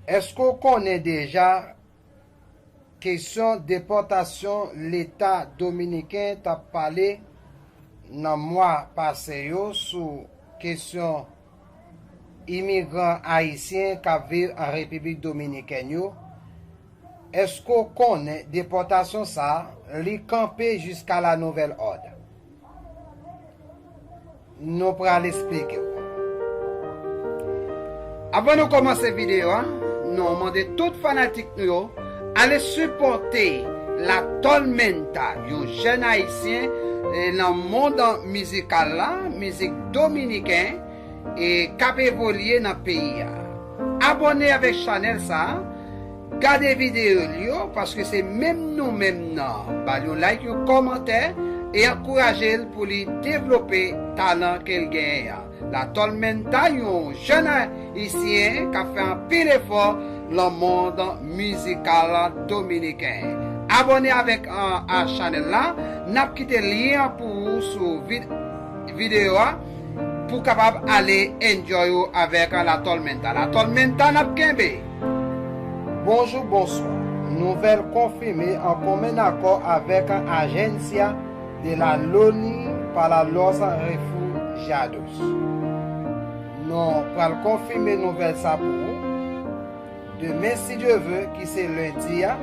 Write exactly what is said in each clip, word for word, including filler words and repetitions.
Èske w konnen deja kesyon depòtasyon Leta dominiken t ap pale nan mwa pase yo sou kesyon imigran ayisyen k ap viv an Repiblik Dominikèn yo? Èske w konnen depòtasyon sa a, li kanpe jiska la nouvèl òd? Nou pral esplike w. Avan nou kòmanse videyo a, nou mande tout fanatik nou yo ale sipòte La Tormenta, yon jèn ayisyen, eh, nan mond mizikal la, mizik dominiken, e k ap evolye nan peyi a. Abòne avèk chanèl sa a, gade videyo li yo, paske se menm nou menm nan. Ba l yon like, yon kòmantè, e ankouraje l pou li devlope talan ke l genyen an. La Tormenta, yon jèn ayisyen k ap fè anpil efò nan mond mizikal dominiken. Abòne avèk, a, a chanèl la. N ap kite lyen an pou ou sou vid-, videyo a pou w kapab ale enjoy ou avèk La Tormenta. La Tormenta, n ap kenbe. Bonjou, bonswa. Nouvèl konfime an komen akò avèk Agencia de la l'ONU para los Refugiados. Nou pral konfime nouvèl sa pou ou. Demen, si Dye ve, ki se lendi a,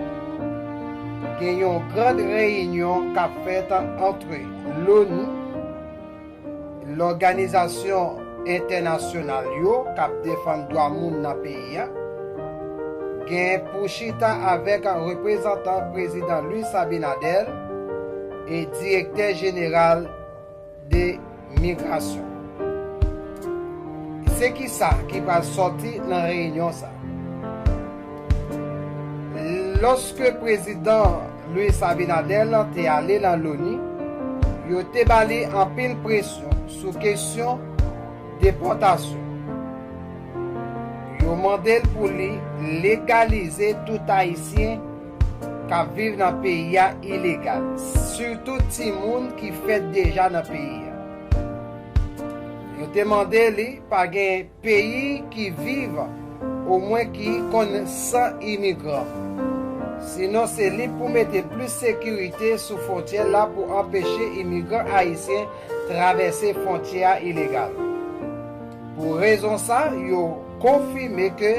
gen yon gran reyinyon k ap fèt ant l'ONU, lòganizasyon entènasyonal yo k ap defann dwa moun nan peyi a, gen pou chita avèk reprezantan prezidan Luis Abinader e direktè jeneral de migrasyon. Se kisa ki pral sòti nan reyinyon sa? Lòske prezidan Luis Abinader te ale nan l'ONU, yo te ba li anpil presyon sou kesyon depòtasyon. Yo mande l pou li legalize tout Ayisyen k ap viv nan peyi a ilegal, sitou timoun ki fèt deja nan peyi a. Yo te mande li pa gen peyi ki viv, omwen ki konn san imigran. Sinon, se li pou mete plis sekirite sou fwontyè la pou anpeche imigran ayisyen travèse fwontyè a ilegal. Pou rezon sa, yo konfime ke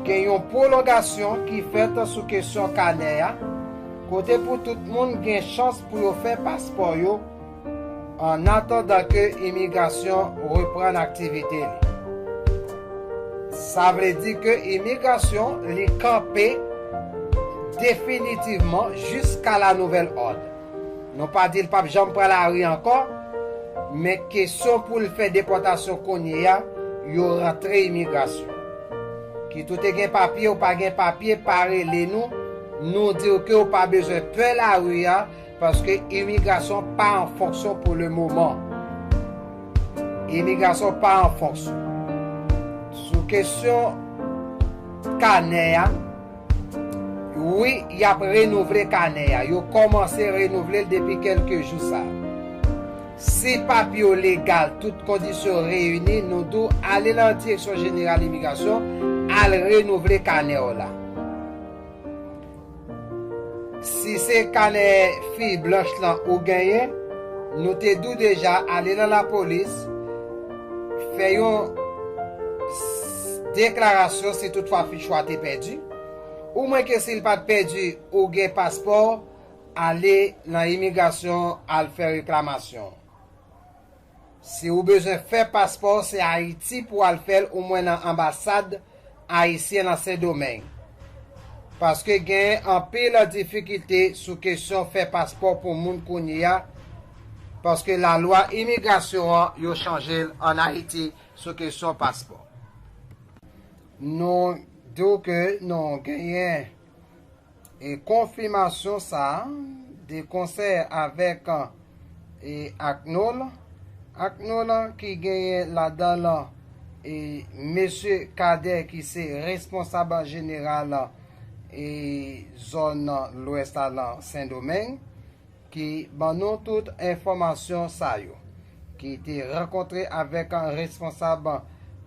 gen yon pwolongasyon ki fèt sou kesyon kanè a, kote pou tout moun gen chans pou yo fè paspò yo, annatandan ke imigrasyon reprann aktivite li. Sa vle di ke imigrasyon li kanpe definitivman jiska la nouvèl òd. Nou pa di l p ap janm pran lari ankò, men kesyon pou l fè depòtasyon kounye a, yo rantre imigrasyon. Kit ou te gen papye, ou pa gen papye, pa rele nou, nou di w ke ou pa bezwen pè lari a, paske imigrasyon pa an fonksyon pou le moman. Imigrasyon pa an fonksyon. Sou kesyon kanè a, wi, y ap renouvle kanè a. Yo kòmanse renouvle l depi kèlke jou sa. Si papye w legal, tout kondisyon reyini, nou di w ale nan Direksyon Jeneral Imigrasyon, al renouvle kanè w la. Si se kanè fiy blanch lan ou genyen, nou te di w deja, ale nan lapolis, fè yon s-, deklarasyon si toutfwa fich ou a te pèdi. Omwen ke si l pa t pèdi, ou gen paspò, ale nan imigrasyon, al fè reklamasyon. Si ou bezwen fè paspò, se Ayiti pou al fè l, omwen nan anbasad ayisyen nan Sendomeng. Paske gen anpil difikilte sou kesyon fè paspò pou moun kounye a, paske lalwa imigrasyon an, yo chanje l ann Ayiti sou kesyon paspò. Nou di w ke nou genyen e konfimasyon sa a, de konsè avèk, e, ACNUR. ACNUR ki genyen ladan l, e, mesye Cadet ki se responsab jeneral, e, zòn lwès la nan Sendomeng, ki ban nou tout enfòmasyon sa yo, ki te rankontre avèk responsab,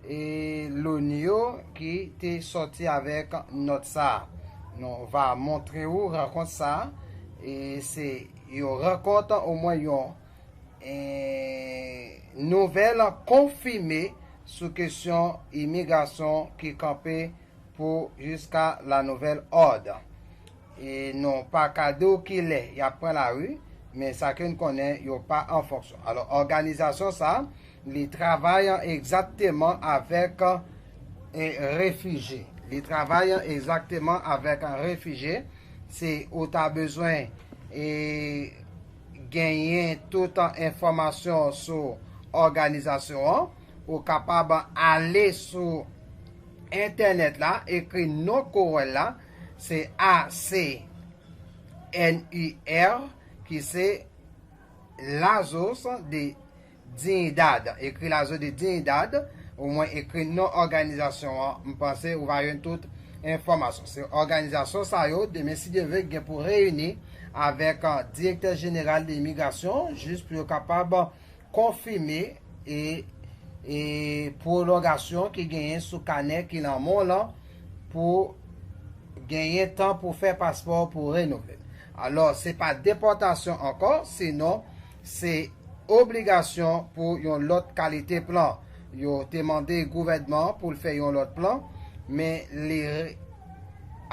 e, Loni yo ki te sòti avèk nòt sa a. Nou va montre ou rankont sa a. E se yon rankont, omwen yon, e, nouvèl konfime sou kesyon imigrasyon ki kanpe pou jiska la nouvèl òd. E nou pa ka di w kilè y ap pran lari, men sa ke n konnen, yo pa an fonksyon. Alò, òganizasyon sa a, li travay egzakteman avèk, e, refijye. Li travay egzakteman avèk refijye. Si ou ta bezwen, e, genyen tout enfòmasyon sou òganizasyon an, ou kapab ale sou entènèt la, ekri non korèl la, se A C N I R, ki se Lazos de Dignidad. Ekri Lazos de Dignidad, omwen ekri non òganizasyon an, m panse ou va jwenn tout enfòmasyon. Se òganizasyon sa yo, demen si Dye vle, gen pou reyini avèk, a, direktè jeneral de imigrasyon, jis pou yo kapab konfime e, e pwolongasyon ki genyen sou kanè ki nan men w lan pou genyen tan pou fè paspò pou renouvle. Alò, se pa depòtasyon ankò, sinon se obligasyon pou yon lòt kalite plan. Yo te mande gouvènman pou l fè yon lòt plan, men li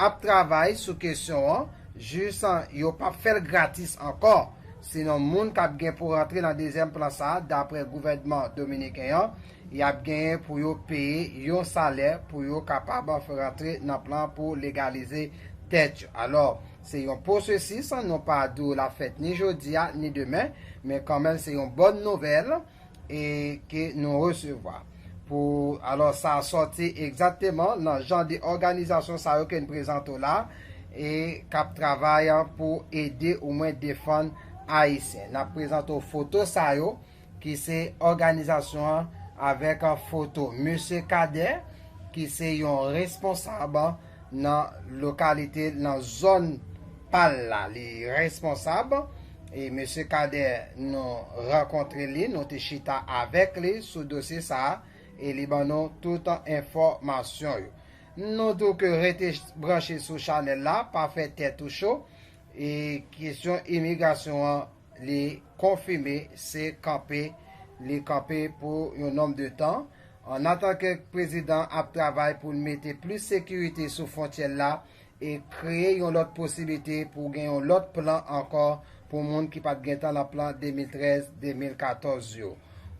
ap travay sou kesyon an, jis yo p ap fè l gratis ankò. Sinon, moun k ap gen pou rantre nan dezyèm plan sa a, daprè gouvènman dominiken an, y ap genyen pou yo peye yon salè pou yo kapab rantre nan plan pou legalize tèt yo. Alò, se yon pwosesis, nou pa di w l ap fèt ni jodi a, ni demen, men kanmenm se yon bòn nouvèl e ke nou resevwa. Pou, alò, sa sòti egzakteman nan jan de òganizasyon sa yo ke n prezante w la, e k ap travay pou ede omwen defann Ayisyen. N ap prezante w foto sa yo, ki se òganizasyon an avèk foto Mesye Kader, ki se yon responsab nan lokalite, nan zòn pa l la. Li responsab, e Mesye Kader, nou rankontre li, nou te chita avèk li sou dosye sa a, e li ban nou tout enfòmasyon yo. Nou di w ke rete branche sou chanèl la, pa fè tèt ou cho, e kesyon imigrasyon an, li konfime, se kanpe, li kanpe pou yon nonb de tan. An atan ke prezidan ap travay pou l mete plis sekirite sou fwontyè l la e kreye yon lòt posiblite pou gen yon lòt plan ankò pou moun ki pa t gentan nan plan de mil trèz, de mil katòz yo.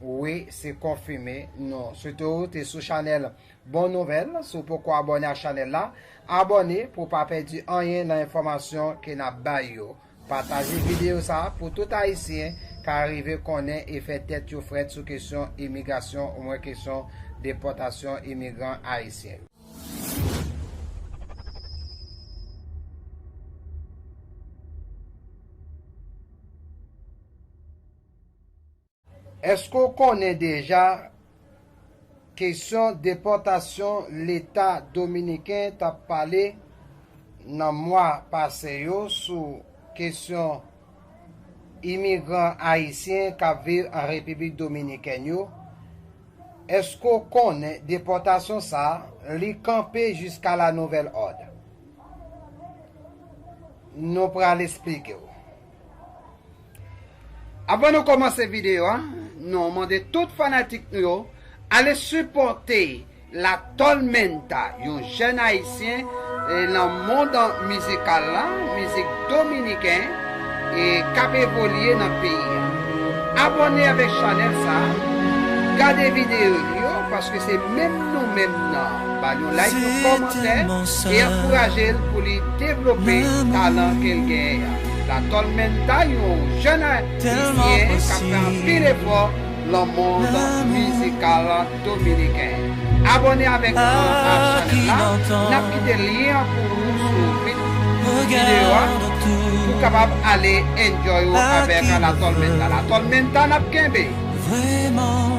Wi, se konfime. Nou swete w te sou chanèl Bon Nouvèl. Si w poko abòne a chanèl la, abòne pou w pa pèdi anyen nan enfòmasyon ke n ap bay yo. Pataje videyo sa a pou tout Ayisyen ka rive konnen e fè tèt yo frèt sou kesyon imigrasyon, omwen kesyon depòtasyon imigran ayisyen yo. Èske w konnen deja kesyon depòtasyon Leta dominiken t ap pale nan mwa pase yo sou kesyon imigran ayisyen k ap viv an Repiblik Dominikèn yo? Èske w konnen depòtasyon sa a, li kanpe jiska la nouvèl òd? Nou pral esplike w. Avan nou kòmanse videyo a, nou mande tout fanatik nou yo ale sipòte La Tormenta, yon jèn ayisyen, e, nan mond mizikal la, mizik dominiken, e, k ap evolye nan peyi a. Abòne avèk chanèl sa a, gade videyo li yo, paske se menm nou menm nan. Ba l yon like, yon kòmantè, e ankouraje l pou li devlope talan ke l genyen an. La Tormenta, yon jèn ayisyen k ap fè anpil efò nan mond mizikal dominiken. Abòne avèk nou a chanèl la. N ap kite lyen an pou ou sou videyo a pou w kapab ale enjoy ou avèk La Tormenta. La Tormenta, n ap kenbe.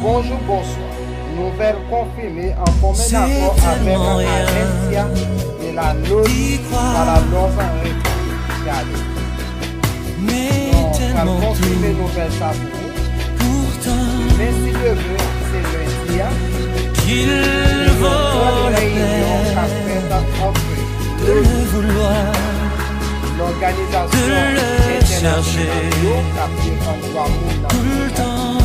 Bonjou, bonswa. Nouvèl konfime an komen akò avèk Agencia de la Luz para los Refugiados. Nou pral konfime nouvèl sa pou ou. Men si Dye vle, se lendi Qu'il vaut la peine de le vouloir, de le chercher tout le temps.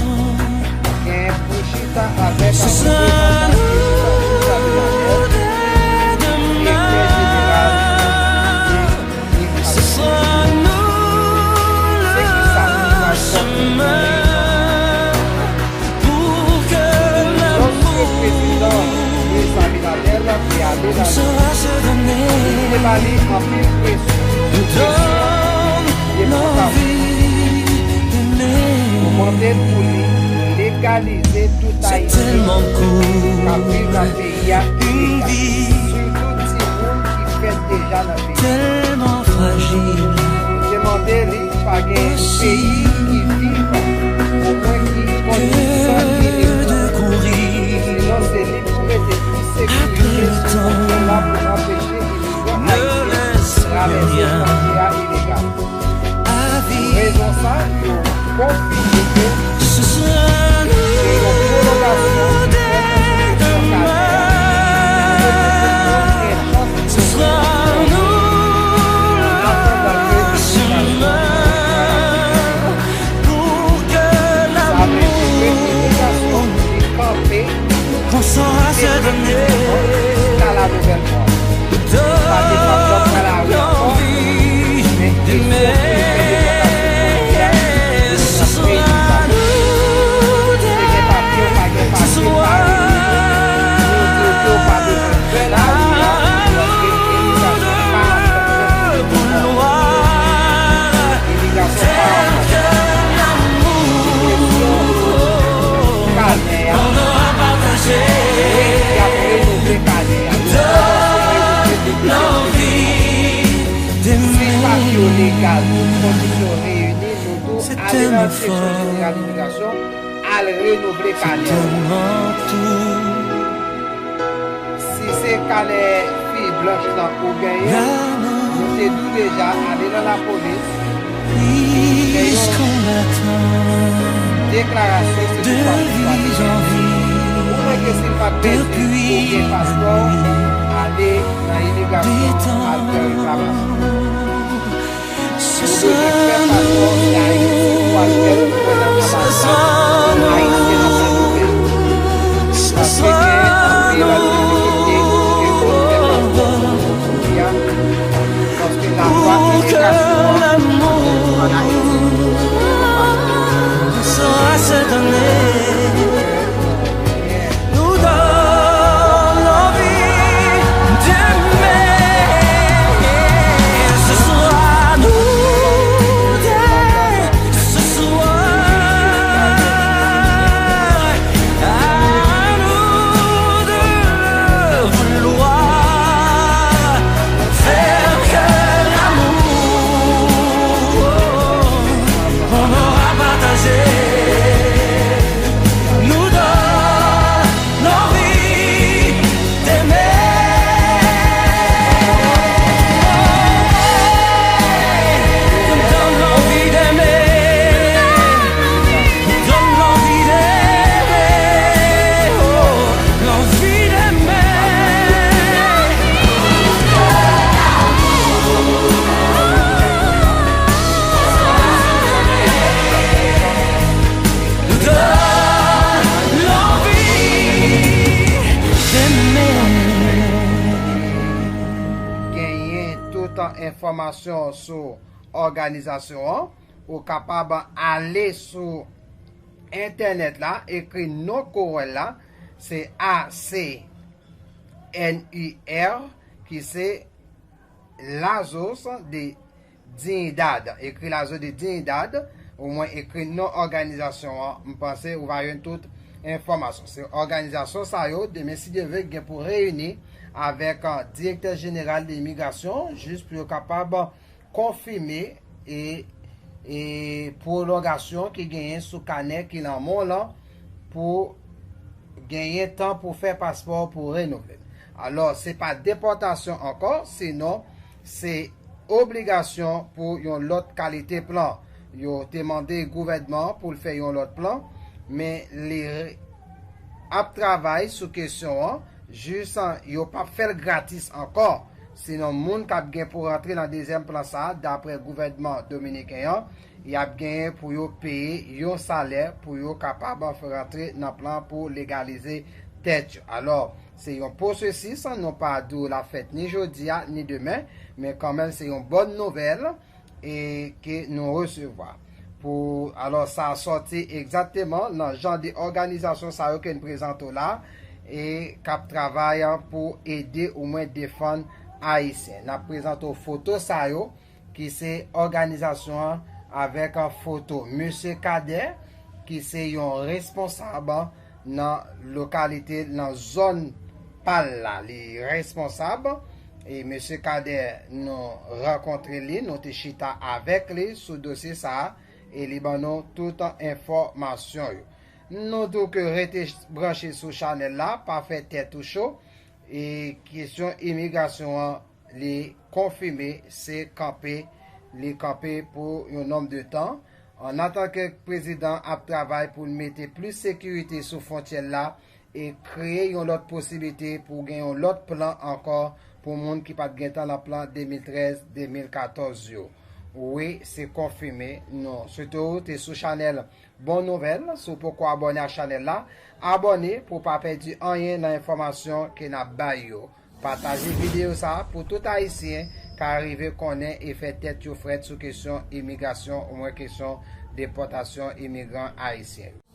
Ce sera nous dès demain. Ce sera nous le chemin pour que l'amour saura se donner. Nous donne l'envie d'aimer. C'est tellement cool, une vie. Tellement fragile aussi, que de courir après le temps. Ne laisse plus rien à vivre. Rezon sa yo konfime ke se yon pwolongasyon dè demain. Ce sera nous le chemin pour que l'amour qu'on saura se donner. Donne l'envie d'aimer. Ce sera nous dès ce soir. Si papye yo legal, tout kondisyon reyini, nou tou ale nan direksyon jeneral imigrasyon, al renouvle kanè w. Si se kanè fi blanch lan ou genyen, nou te di w deja, ale nan lapolis. Deklarasyon se pou sa. Ou kwè ke si l pa t pèdi ou gen paspò, ale nan imigrasyon al fè reklamasyon. Si w bezwen fè paspò ki Ayiti, ou al fè l nan anbasad ayisyen nan Sendomeng. Paske gen anpil difikilte pou fè paspò kounye a, paske lalwa imigrasyon an an Ayiti. Nous donne l'envie d'aimer. Ce sera nous dès ce soir. À nous de vouloir faire que l'amour qu'on aura partagé nous donne l'envie d'aimer. Donne l'envie d'aimer. Donne l'envie d'aimer. Oh, l'envie d'aimer. Donne l'envie d'aimer. Genyen tout enfòmasyon sou òganizasyon an, ou kapab ale sou entènèt la, ekri non Corel la, se A C N I R, ki se Lazos de Dignidad. Ekri Lazos de Dignidad, omwen ekri non òganizasyon an, m panse ou va jwenn tout enfòmasyon. Se òganizasyon sa yo, demen si Dye vle, gen pou reyini avèk, ah, direktè jeneral de imigrasyon, jis pou yo kapab konfime e, e pwolongasyon ki genyen sou kanè ki nan men w lan pou genyen tan pou fè paspò w pou renouvle l. Alò, se pa depòtasyon ankò, sinon se obligasyon pou yon lòt kalite plan. Yo te mande gouvènman an pou l fè yon lòt plan, men li re-, ap travay sou kesyon an, jis yo p ap fè l gratis ankò. Sinon, moun k ap gen pou rantre nan dezyèm plan sa a, dapre gouvènman dominiken an, y ap genyen pou yo peye yon salè pou yo kapab rantre nan plan pou legalize tèt yo. Alò, se yon pwosesis, nou pa di w l ap fèt ni jodi a, ni demen, men kanmenm se yon bòn nouvèl e ke nou resevwa. Pou, alò, sa sòti egzakteman nan jan de òganizasyon sa yo ke n prezante w la e k ap travay pou ede omwen defann Ayisyen. N ap prezante w foto sa yo ki se òganizasyon an avèk foto Mesye Kader ki se yon responsab nan lokalite, nan zòn pa l la. Li responsab e Mesye Kader, nou rankontre li, nou te chita avèk li sou dosye sa a e li ban nou tout enfòmasyon yo. Nou di w ke rete branche sou chanèl la, pa fè tèt ou cho. E kesyon imigrasyon an, li konfime se kanpe, li kanpe pou yon nonb de tan. An atan ke prezidan ap travay pou l mete plis sekirite sou fwontyè l la e kreye yon lòt posiblite pou gen yon lòt plan ankò pou moun ki pa t gentan nan plan de mil trèz, de mil katòz yo. Wi, se konfime. Nou swete w te sou chanèl Bon Nouvèl. Si w poko abòne ak chanèl la, abòne pou w pa pèdi anyen nan enfòmasyon ke n ap bay yo. Pataje videyo sa a pou tout Ayisyen ka rive konnen e fè tèt yo frèt sou kesyon imigrasyon, omwen kesyon depòtasyon imigran ayisyen yo.